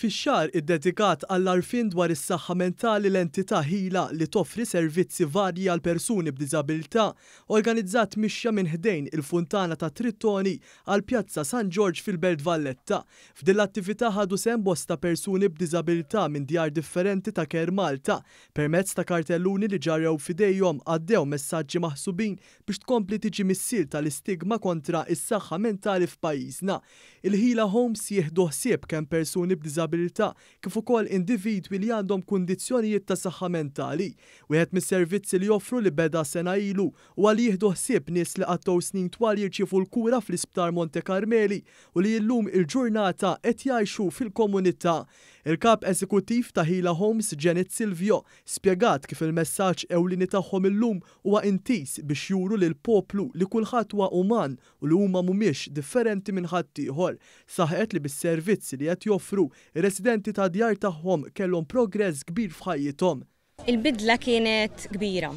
Fix-xahar iddedikat għall-għarfien dwar is-saħħa mentali l-entità Ħila li toffri servizzi varji għal persuni b'diżabilità organizzat mixja minn ħdejn il-Funtana ta' Trittoni għal Pjazza San Ġorġ fil-Belt Valletta. F'din l-attività ħadu sehem bosta persuni b'diżabilità minn djar differenti ta' Care Malta. Permezz ta' kartelluni li ġarrew f'idejhom għaddew messaġġi maħsubin biex tkompli tiġi missielta l-istigma kontra s-saħħa mentali f'pajjiżna. Il-Ħila Homes jieħdu ħsieb kemm persuni b'diżabilità kif ukoll individwi li għandhom kundizzjonijiet ta' saħħa mentali. Wieħed mis-servizzi li joffru li beda sena ilu huwa li jieħdu ħsieb nies li qattgħu snin twal jirċievu l-kura fl-Isptar Monte Karmeli u li illum il-ġurnata qed jgħixu fil-komunità. Il-Kap Eżekuttiv ta' Ħila Homes Janet Silvio spjegat kif il-messaġġ ewlieni tagħhom illum huwa intiż biex juru lill-poplu li kulħadd huwa uman u li huma mhumiex differenti minn ħaddieħor. Saħqet li bis-servizzi li qed joffru, ir-residenti tad-djar tagħhom kellhom progress kbir f'ħajjithom. Il-bidla kienet kbira.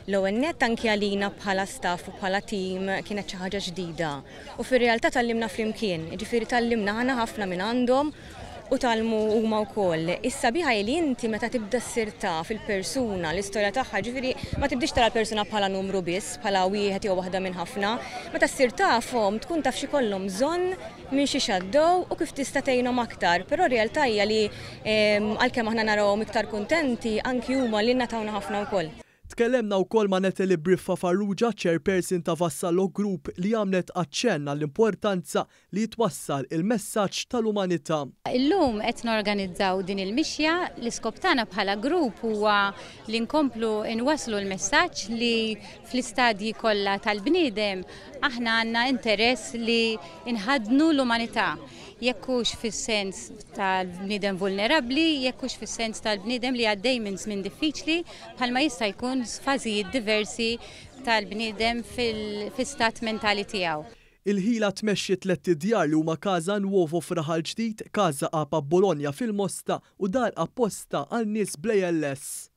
L-ewwel nett anki għalina bħala staff u bħala tim kienet xi ħaġa ġdida. U fir-realtà tgħallimna flimkien, jiġifieri tgħallimna aħna ħafna minn għandhom u tgħallmu huma wkoll. Is-sabiħa hi li inti meta tibda ssir taf il-persuna, l-istorja tagħha, ġifieri ma tibdiex tara l-persuna bħala numru biss, bħala wieħed jew waħda minn ħafna. Meta ssir tafhom tkun taf x'ikollhom bżonn, minn xiex għaddew u kif tista' tgħinhom aktar. Però r-realtà hija li għalkemm aħna narawhom iktar kuntenti, anki huma lilna tawna ħafna wkoll. Tkellemna wkoll ma' Natalie Briffa Farrugia, Chairperson ta' Vassallo Group li għamlet aċċenn għall-importanza li jitwassal il-messaġġ tal-umanità. Illum qed norganizzaw din il-mixja, l-iskop tagħna bħala grupp huwa li nkomplu nwasslu l-messaġġ li fl-istadji kollha tal-bniedem aħna għandna interess li nħaddnu l-umanità, jekk hux fis-sens tal-bniedem vulnerabbli, jekk hux fis-sens tal-bniedem li għaddej minn żmien diffiċli, bħalma jista' jkun f'fażijiet diversi tal-bniedem fil-stat mentali tiegħu. Il-ħila tmexxi tlett idjar li huma Casa Nuovo f'Raħal Ġdid, Casa Apa Bologna fil-Mosta u dar apposta għal nies bl-ALS.